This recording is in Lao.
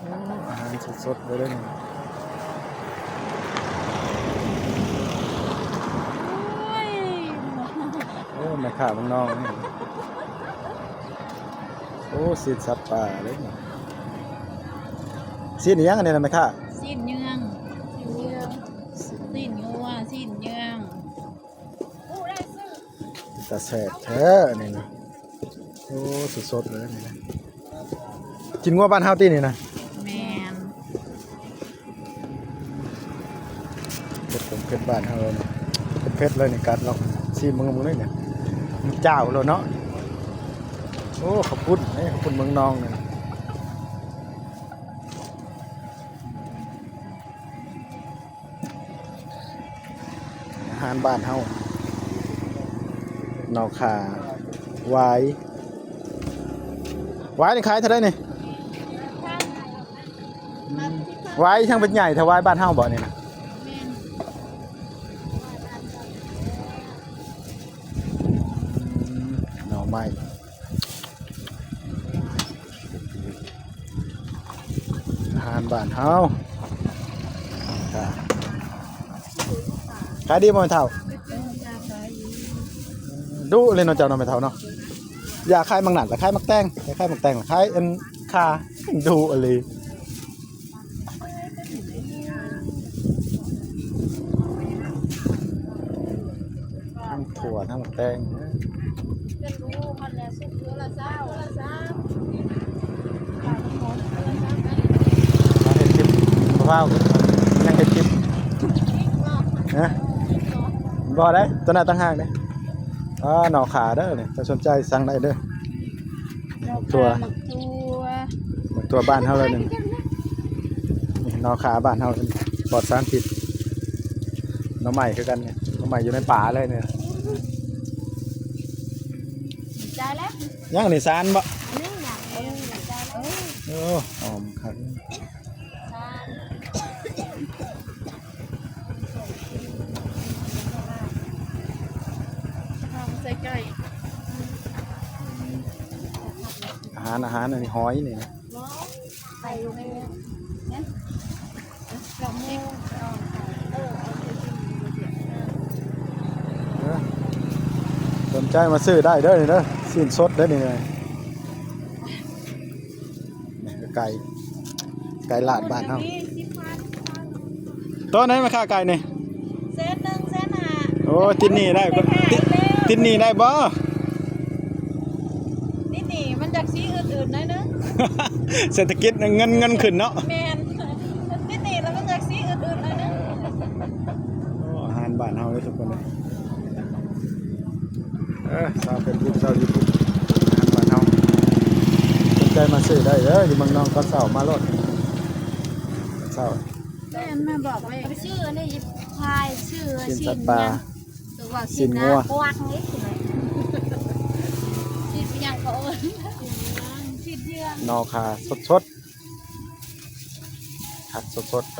ອາຫານສົດໆເລີຍເດ້ນີ້. ໂອ້ຍ ໂອ້ ແມ່ຄ້າເມືອງນອງນີ້. ໂອ້ ຊີ້ນສັດປ່າເດ້ນີ້. ຊີ້ນອີ່ຫຍັງອັນນີ້ນະແມ່ຄ້າ? ຊີ້ນເຍືອງ ຊີ້ນເຍືອງ ຊີ້ນງົວ ຊີ້ນເຍືອງ. ເປັນຕາແຊບແທ້ອັນນີ້ນະ. ໂອ້ ສົດໆເລີຍນີ້ນະ. ຊີ້ນງົວບ້ານເຮົາຕິນີ້ນະ? ແມ່ນ. ເຜັດ ເຜັດບ້ານເຮົາເລີຍນີ້ ເຜັດໆເລີຍນີ້. ກັດລອງຊີມເບິ່ງ ເບິ່ງເລີຍນີ້ ມັນຈ້າວໂລດເນາະ. ໂອ້ ເຂົ້າປຸ້ນເດ້ ເຂົ້າປຸ້ນເມືອງນອງນີ້. ອາຫານບ້ານເຮົາ ໜໍ່ຂ່າ ຫວາຍ. ຫວາຍນີ້ຂາຍເທົ່າໃດນີ້? ຫວາຍຊ່າງເປັນໃຫຍ່ແທ້. ຫວາຍບ້ານເຮົາບໍ່ນີ້ນະ? ແມ່ນ. ໜໍ່ໄມ້ ອາຫານບ້ານເຮົາ. ຂາຍດີບໍ່ແມ່ເຖົ້າ? ດຸເລີຍເນາະເຈົ້າເນາະແມ່ເຖົ້າເນາະ. ຢາກຂາຍໝາກນັດ ລະຂາຍໝາກແຕງ ຢາກຂາຍໝາກແຕງ ລະຂາຍອັນຂ່າ ດຸອີ່ຫຼີ. ທັງຖົ່ວທັງແຕງ. ເຮັດຄລິບ ພາວ ຍັງເຮັດຄລິບ ຮະ? ບໍ່ໄດ້ ຕົວນັ້ນຕ່າງຫາກເດ້. ອ່າ ໜໍ່ຂ່າເດີນີ້ ຖ້າສົນໃຈສັ່ງໄດ້ເດີ. ໝາກຖົ່ວ ໝາກຖົ່ວ ໝາກຖົ່ວບ້ານເຮົາເລີຍນີ້. ນີ້ໜໍ່ຂ່າບ້ານເຮົາ ປອດສານພິດ. ໜໍ່ໄມ້ຄືກັນນີ້ ໜໍ່ໄມ້ຢູ່ໃນປ່າເລີຍນີ້. ໃຈແລ້ວ ຍັງນີ້ສານບໍ່? ຍັງ ຍັງ ເອີ ໃຈແລ້ວ. ໂອ້ ຫອມຄັກ. ອາຫານ ອາຫານ ອັນນີ້ຫອຍນີ້ນະ. ເອີ ສົນໃຈມາຊື້ໄດ້ເດີນີ້ເດີ ຊີ້ນສົດເດີນີ້. ນີ້ຄືໄກ່ ໄກ່ລາດບ້ານເຮົາ. ໂຕໃດແມ່ຄ້າໄກ່ນີ້? ແສນໜຶ່ງ ແສນຫ້າ. ໂອ້ ຕິດໜີ້ໄດ້ ຕິດ ຕິດໜີ້ໄດ້ບໍ່? ຕິດໜີ້ມັນຢາກສີອື່ນໆໜ້ອຍໜຶ່ງ. ເສດຖະກິດເງິນ ເງິນຂຶ້ນເນາະ. ແມ່ນ ຕິດໜີ້ແລ້ວມັນຢາກສີອື່ນໆໜ້ອຍໜຶ່ງ. ໂອ້ ອາຫານບ້ານເຮົາເດີທຸກຄົນເດີ. ເອີ ຊາວເຟສບຸກ ຊາວຢູທູບ ອາຫານບ້ານເຮົາ ສົນໃຈມາຊື້ໄດ້ເດີ ຢູ່ເມືອງນອງ. ຕອນເຊົ້າມາໂລດ ຕອນເຊົ້າ ແມ່ນ ແມ່ບອກໄວ້ ໄປຊື້ອັນນີ້ ພາຍ ຊື້ຊີ້ນສັດປ່າ ຊີ້ນຫຍັງ ຊີ້ນງົວ ກວາງນີ້ ຊີ້ນຫຍັງເຂົາເອີ້ນ ຊີ້ນເຍືອງ ໜໍ່ຂ່າສົດໆ. ຜັດສົດໆໄປ.